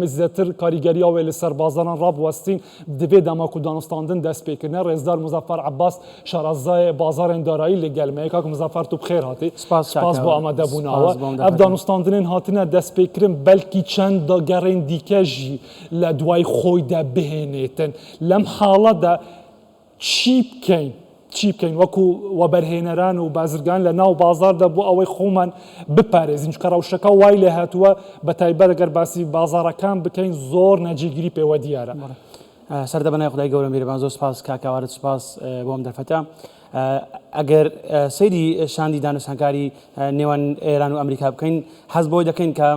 زێدەتر کاریگەریا وێ لەسەر بازاڕان ڕابوەستین، دڤێ دەما کو دانوستاندن دەست پێ کرنە، ڕێزدار موزەفەر عەباس شارەزای بازاڕێن دارایی لە گەل مەیە. کاک موزەفەر تو بخێر هاتی. سپاس کاک سپاس بۆ ئاوات. ئامادە بووناوە. سپاس بۆ ئەم ئەڤ دەرفەتە. دانوستاندنێن هاتنە دەست پێ کرن بەلکی چەند گەڕێن دیکە ژی لە دوای خۆیدا بهێنێتن. لەم حاڵەدا چی بکەین چی بکەین وەکو وەبەرهێنەران و بازرگان لە ناو بازاردا بۆ ئەوەی خۆمان بپارێزین چونکە ڕەوشەکە وای لێ هاتووە بە تایبەت گەر باسی بازاڕەکان بکەین زۆر ناجێگیری پێوە دیارە. سەردە بەناوی خودای گەورە میرەبان زۆر سپاس کاک ئاوارت سپاس بۆ ئەم دەرفەتە ئەگەر سەیری شاندی دانوستانکاری نێوان ئێران و ئەمریکا بکەین حەز بۆی دەکەین کە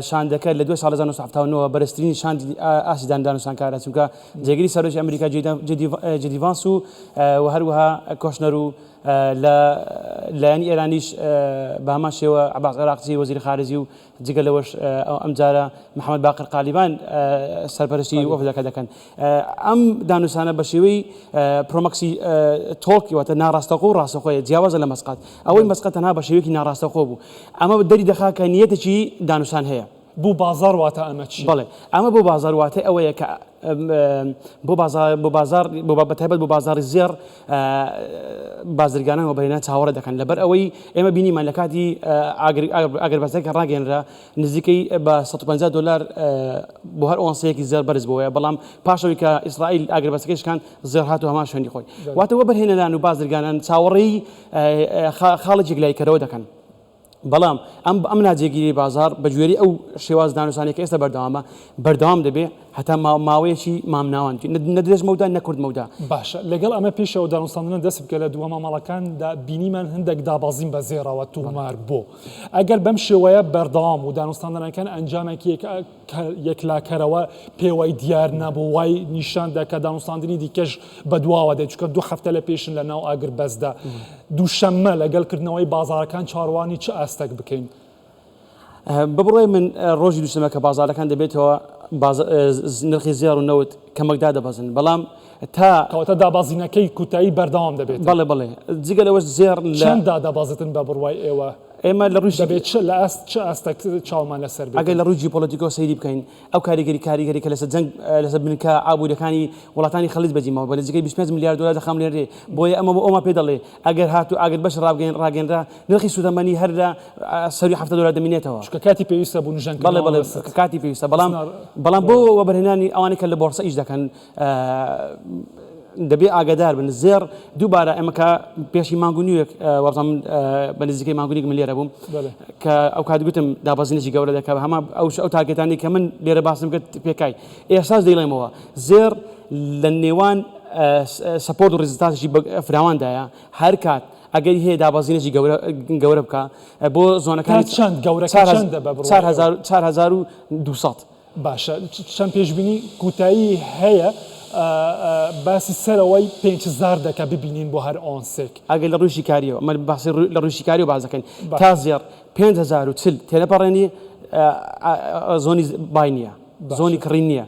شاندەکە لە دوای ساڵ 1970 بەرزترین شاندی ئاستی دانوستانکارە چونکە جێگری سەرۆکی ئەمریکا جێدی ڤانس و و هەروەها کۆشنەر و لە لایەنی ئێرانیش بە هەمان شێوە عەباس عێراقچی وەزیری خارجی و جگە لەوەش ئەمجارە محەممەد باقر قالیبان سەرپەرشتی وەفدەکە دەکەن. ئەم دانوسانە بە شێوەی proxy talk واتە ناڕاستەوخۆ و ڕاستەوخۆیە، جیاوازە لە مەسقەت. ئەوەی مەسقەت تەنها بە شێوەیەکی ناڕاستەوخۆ بوو. ئەمە دەری دەخا کە نیەتێکی دانوسان هەیە. بۆ بازاڕ واتە ئەمە چییە؟ بەڵێ ئەمە بۆ بازاڕ واتای ئەوەیە کە بۆ بازاڕ بۆ بازاڕ بە تایبەت بۆ بازاڕی زێڕ بازرگانان وەبەرهێنان چاوەڕێ دەکەن لەبەر ئەوەی ئێمە بینیمان لە کاتی ئاگربەستەکە ڕاگەیەنرا نزیکەی بە 150 دلار بۆ هەر ئۆنسەیەکی زێڕ بەرز بۆیە بەڵام پاشەوەی کە ئیسرائیل ئاگربەستەکەی شکاند زێڕ هات و هەمان شوێنی خۆی واتە وەبەرهێنەران و بازرگانان چاوەڕێی خاڵێکی یەکلاییکەرەوە دەکەن. بەڵام ئەم ئەم ناجێگیری بازاڕ بە گوێرەی ئەو شێواز دانوسانەی کە ئێستا بەردەوامە بەردەوام دەبێ هەتا ماوەیەکی مامناوەند نە درێژ مەودا نە کورت مەودا. باشە لەگەڵ ئەمە پێش ئەو دانوستاندنە دەست بکە لە دوا مامەڵەکاندا بینیمان هەندێک دابەزین بە زێڕەوە تۆمار بۆ ئەگەر بەم شێوەیە بەردەوام و دانوستاندنەکان ئەنجامێکی یەکلاکەرەوە پێوەی دیار نەبوو وای نیشان دا کە دانوستاندنی دیکەش بەدواوە دێت چونکە دوو هەفتە لە پێشن لە ناو ئاگربەستدا. دووشەممە لەگەڵ کردنەوەی بازاڕەکان چاوەڕوانی چ ئاستێک بکەین؟ بە بڕوای من ڕۆژی دووشەممە کە بازاڕەکان دەبێتەوە نرخی زێڕ و نەوت کەمەک دادەبەزن بەڵام تا کەواتە دابەزینەکەی کوتایی بەردەوام دەبێت. بەڵێ بەڵێ جگە لەوەش زێڕ لە چەند دادەبەزێتن بە بڕوای ئێوە؟ ئێمە لە ڕووی دەبێت چ لە ئاست چ ئاستێک چاومان لەسەر بێت؟ ئەگەر لە ڕووی جیۆپۆلەتیکەوە سەیری بکەین ئەو کاریگەری کاریگەری کە لەسەر جەنگ لەسەر بنکە ئابووریەکانی وڵاتانی خەلیج بەجی ماوە بە نزیکەی 25 ملیار دۆلار دەخەملێنرێ بۆیە ئەمە بۆ ئەومان پێ دەڵێ ئەگەر هاتوو ئاگربەست ڕابگەین ڕاگەنرا نرخی سووتەمەنی هەر لە سەروی 70 دۆلار دەمینێتەوە. چونکە کاتی پێویستە بۆ نوژەنکردنەوە بەڵێ بەڵێ کاتی پێویستە بەڵام بەڵام بۆ وەبەرهێنانی ئەوانەی کە لە بۆرسە ئیش دەکەن دەبێ ئاگادار بن زێڕ دووبارە ئێمە کە پێشی مانگ و نیوێک وابزانم بە نزیکەی مانگ و نیوێک من لێرە بووم کە ئەو کات گوتم دابەزینێکی گەورە دەکات هەما ئەو ئەو target انەی کە من لێرە باسم کرد پێکای ئێستاش دەیڵێمەوە زێڕ لە نێوان support و resistance ێکی فراواندایە هەر کات ئەگەری هەیە دابەزینێکی گەورە گەورە بکە بۆ zone ەکانی چەند گەورەکە چەندە بە بڕوای 4200 باشە چەند پێشبینی کوتایی هەیە باسی سەرەوەی 5000 دەکە ببینین بۆ هەر ئۆنسێک. ئەگەر لە ڕووی شیکاریەوە ئەمە باسی لە ڕووی شیکاریەوە باس دەکەین تا زێڕ 5040 تێنەپەڕێنی zone ی buy نییە zone ی کڕین نییە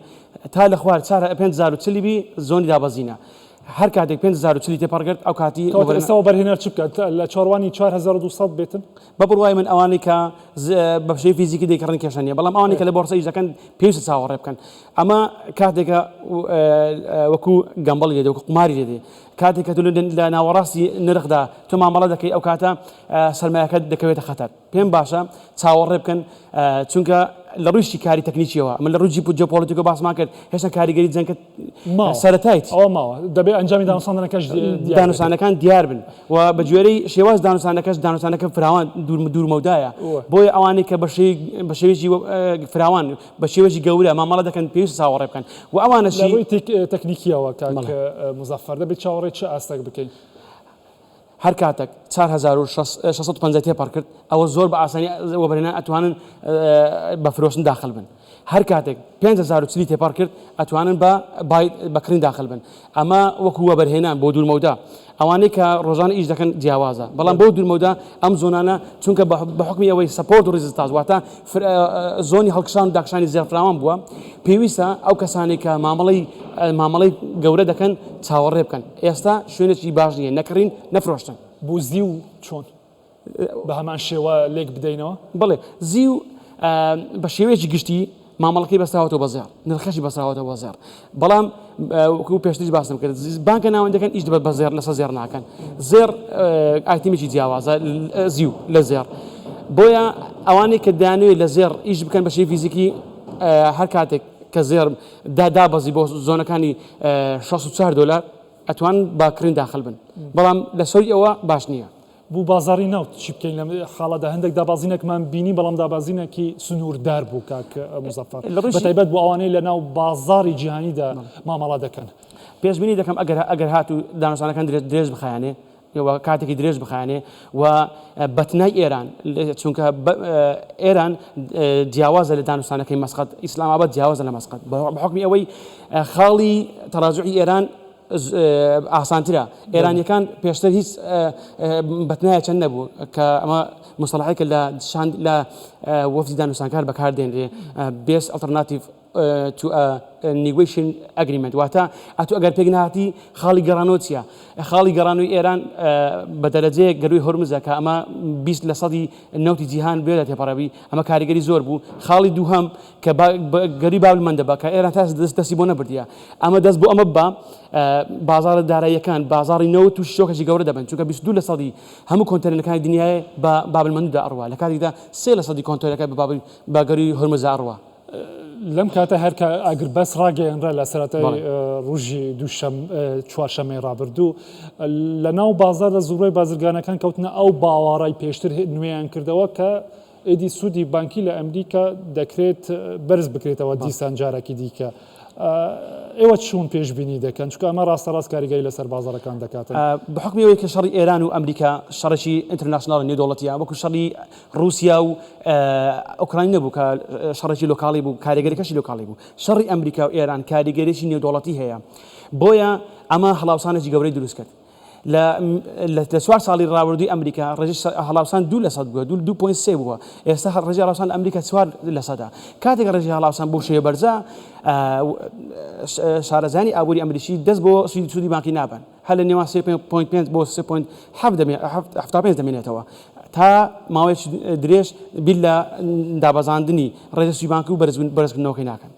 تا لە خوار 5040 بی zone ی دابەزینە هەر کاتێک 5040 تێپەڕ کرد ئەو کاتی کەواتە ئێستا وەبەرهێنەر چ بکات لە چاوەڕوانی 4200 بێتن؟ بە بڕوای من ئەوانەی کە بە شێوەی فیزیکی دەیکڕن کێشە نییە بەڵام ئەوانەی کە لە بۆرسە ئیش دەکەن پێویستە چاوەڕێ بکەن ئەمە کاتێکە وەکو gamble ی لێ دێ وەکو قوماری لێ دێ کاتێک کە تۆ لە ناوەڕاستی نرخدا تۆ مامەڵە دەکەی ئەو کاتە سەرمایەکەت دەکەوێتە خەتەر پێم باشە چاوەڕێ بکەن چونکە لە ڕووی شیکاری تەکنیکیەوە من لە ڕووی جیپ و جیۆپۆلیتیکۆ باسمان کرد هێشتا کاریگەری جەنگە سەرەتایت ئەوە ماوە دەبێ ئەنجامی دانوساندنەکەش دانوسانەکان دیار بن و بە گوێرەی شێواز دانوسانەکەش دانوسانەکە فراوان دوور مەودایە بۆیە ئەوانەی کە بە شێوەیەکی فراوان بە شێوەیەکی گەورە مامەڵە دەکەن پێویستە چاوەڕێ بکەن و ئەوانەشی لە ڕووی تەکنیکیەوە کاک موزەفەر دەبێت چاوەڕێی چ ئاستێک بکەین؟ هەر کاتەک 4650 تێپەڕ کرد ئەوە زۆر بە ئاسانی وەبەرهێنان ئەتوانن بە فرۆشتن داخل بن هەر کاتێک 5040 تێپەڕ کرد ئەتوانن بە buy بە کڕین داخل بن ئەمە وەکو وەبەرهێنان بۆ دوورمەودا ئەوانەی کە ڕۆژانە ئیش دەکەن جیاوازە بەڵام بۆ دوورمەودا ئەم zone انە چونکە بە حکمی ئەوەی support و resistance واتە zone ی هەڵکشان و داکشانی زێڕ فراوان بووە پێویستە ئەو کەسانێک کە مامەڵەی مامەڵەی گەورە دەکەن چاوەڕێ بکەن ئێستا شوێنێکی باش نییە نە کڕین نە فرۆشتن. بۆ زیو چۆن بە هەمان شێوە لێک بدەینەوە؟ بەڵێ زیو بە شێوەیەکی گشتی. مامەڵەکەی بەستراوەتەوە بە زێڕ، نرخەشی بەستراوەتەوە بە زێڕ. بەڵام وەکو پێشتریش باسم کرد بانکە ناوەندەکان ئیش بە زێڕ لەسەر زێڕ ناکەن. زێڕ ئایتمێکی جیاوازە زیو لە زێڕ. بۆیە ئەوانەی کە دەیانەوێت لە زێڕ ئیش بکەن بە شێوەی فیزیکی هەر کاتێک کە زێڕ دابەزی بۆ زۆنەکانی 64 دۆلار ئەتوان بە کڕین داخل بن بەڵام لە سەرووی ئەوە باش نییە. بو بازاڕی نەوت چی بکەین لەم خاڵەدا هەندێک دابازینێکمان بینی بەڵام دابازینێکی سنووردار بوو کاک موزەفەر بەتایبەت بۆ ئەوانەی لە ناو بازاڕی جیهانیدا مامەڵە دەکەن. پێشبینی دەکەم ئەگەر ئەگەر هاتوو دانوستانەکان درێژ بخایەنێ و کاتێکی درێژ بخایەنێ و بەتنای ئێران چونکە ئێران جیاوازە لە دانوستانەکەی مەسقەت ئیسلام ئاباد جیاوازە لە مەسقەت بە حوکمی ئەوەی خاڵی تەراجوعی ئێران ئاسانترە ئێرانیەکان پێشتر هیچ بەتنایە چەند نەبوو کە ئەمە مستەڵحێکە لە شاند لە وەفدی دانوستانکار بەکاردێنرێ best alternative to negotiation agreement واتە ئەتو ئەگەر پێک نهاتی خاڵی گەڕانەوە چییە خاڵی گەڕانەوەی ئێران بە دەرەجەیەک گەروی هۆرمزە کە ئەمە 20 لە سەدی نەوتی جیهان بێدا تێپەڕەوی ئەمە کاریگەری زۆر بوو خاڵی دووهەم کە گەروی باب المەندەبە کە ئێران تا دەست دەستی بۆ نەبردیە ئەمە دەست بۆ ئەمە ببا بازاڕە داراییەکان بازاڕی نەوت تووشی شۆکێکی گەورە دەبن چونکە 22 لە سەدی هەموو کۆنتێنەرەکانی دنیای بە باب المەندودا ئەڕوا لە کاتێکدا 3 لە سەدی کۆنتێنەرەکە بە بابل بە گەروی هورمزدا ئەڕوا. لەم کاتە هەر کە ئاگربەست ڕاگەیەنرا لە سەرەتای ڕوژی دووشەم چوارشەممەی ڕابردوو لە ناو بازاڕدا زۆربەی بازرگانەکان کەوتنە ئەو باوەڕای پێشتر نوێیان کردەوە کە ئیدی سوودی بانکی لە ئەمریکا دەکرێت بەرز بکرێتەوە دیسان جارێکی دیکە. ئێوە چۆن پێشبینی دەکەن چونکە ئەمە ڕاستە ڕاست کاریگەری لەسەر بازاڕەکان دەکاتن؟ بە حوکمی ئەوەی کە شەڕی ئێران و ئەمریکا شەڕێکی international ە نێودەوڵەتیە وەکو شەڕی ڕووسیا و ئۆکراین نەبوو کە شەڕێکی local ی بوو کاریگەریەکەشی local ی بوو شەڕی ئەمریکا و ئێران کاریگەریی نێودەوڵەتی هەیە بۆیە ئەمە هەڵاوسانێکی گەورەی دروست کرد لە لە چوار ساڵی ڕابردووی ئەمریکا ڕێژەی هەڵاوسان 2% بووە 2.3 بووە ئێستا ڕێژەی هەڵاوسان لە ئەمریکا 4%ە کاتێک ڕێژەی هەڵاوسان بۆ شێوە بەرزە شارەزایانی ئابووری ئەمریکی دەست بۆ سوودی سوودی بانکی نابەن هەر لە نێوان 3.5 بۆ 3.75 دەمێنێتەوە تا ماوەیەکی درێژ بیر لە دابەزاندنی ڕێژەی سوودی بانکی و بەرزکردنەوەکەی ناکەن.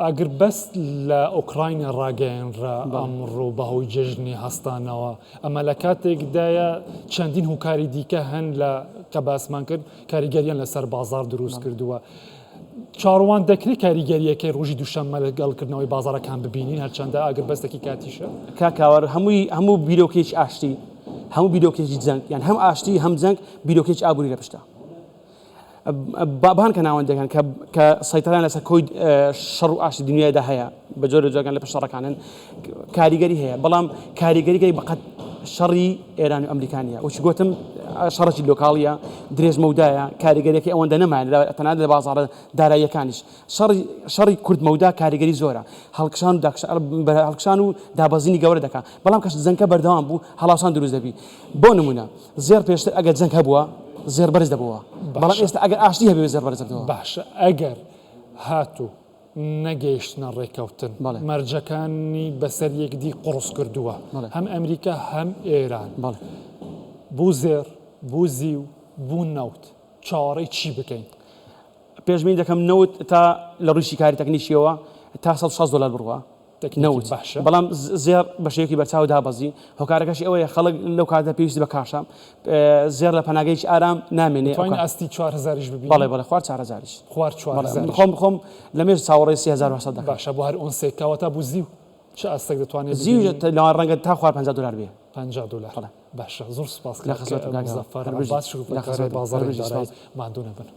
ئاگربەست لە ئۆکراینا ڕاگەیەنرا ئەمڕۆ بەهۆی جەژنی هەستانەوە، ئەمە لە کاتێکدایە چەندین هۆکاری دیکە هەن لە کە باسمان کرد کاریگەریان لەسەر بازاڕ دروست کردووە. چاوەڕوان دەکرێت کاریگەریەکەی ڕۆژی دووشەممە لەگەڵ کردنەوەی بازاڕەکان ببینین هەرچەندە ئاگربەستێکی کاتیشە؟ کاک کاوەر هەمووی هەموو بیرۆکەیەکی ئاشتی هەموو بیرۆکەیەکی جەنگ یان هەم ئاشتی هەم جەنگ بیرۆکەیەکی ئابووری لە پشتە. بانکە ناوەندیەکان کە کە سەیتەرەیان لەسەر کۆی شەڕ و ئاشتی دنیایدا هەیە بە جۆرە جۆرەکان لە پشت شەڕەکانن کاریگەری هەیە بەڵام کاریگەریگەی بەقەت شەڕی ئێران و ئەمریکا نیە وەکی گوتم شەڕێکی local یە درێژ مەودایە کاریگەریەکەی ئەوەندە نەمایە تەنانەت لە بازاڕە داراییەکانیش شەڕی شەڕی کورت مەودا کاریگەری زۆرە هەڵکشان و هەڵکشان و دابەزینی گەورە دەکا بەڵام کەش جەنگەکە بەردەوام بوو هەڵاوسان دروست دەبی بۆ نمونە زێڕ پێشتر ئەگەر جەنگ هەبووە زێڕ بەرز دەبۆوە بەڵام ئێستا ئەگەر ئاشتی هەبێ زێڕ بەرز دەبێتەوە. باشە ئەگەر هاتوو نەگەیشتنە ڕێکەوتن مەرجەکانی بەسەر یەکدی قوڕس کردووە هەم ئەمریکا هەم ئێران بو زێڕ بو زیو بو نەوت چاوەڕێی چی بکەین؟ پێشبینی دەکەم نەوت تا لە ڕووی شیکاری تەکنیکیەوە تا 160 دۆلار بڕوا. تەکنیکی نەوت باشە. بەڵام زێڕ بە شێوەیەکی بەرچاو دابەزی، هۆکارەکەشی ئەوەیە خەڵک لەو کاتە پێویستی بە cash ە، زێڕ لە پەناگەیەکی ئارام نامێنێ. دەتوانین ئاستی 4000یش ببینین؟ بەڵێ بەڵێ خوار 4000یش. خوار 4000یش. خۆم خۆم لە مێژ چاوەڕێی 3800 دەکەم. باشە بۆ هەر ئۆنسێک کەواتە بۆ زیو چ ئاستێک دەتوانێت زیو لەوان ڕەنگە تا خوار 50 دۆلار بێ. 50 دۆلار. بەڵێ. باشە زۆر سوپاس لە کاک خزمەتم کاک موزەفەر هەر بژیت. عەباس لە شرۆڤەکاری خزمەتم. هەر بازاڕی بژیت دارایی سوپاس. ماندوو نەبن.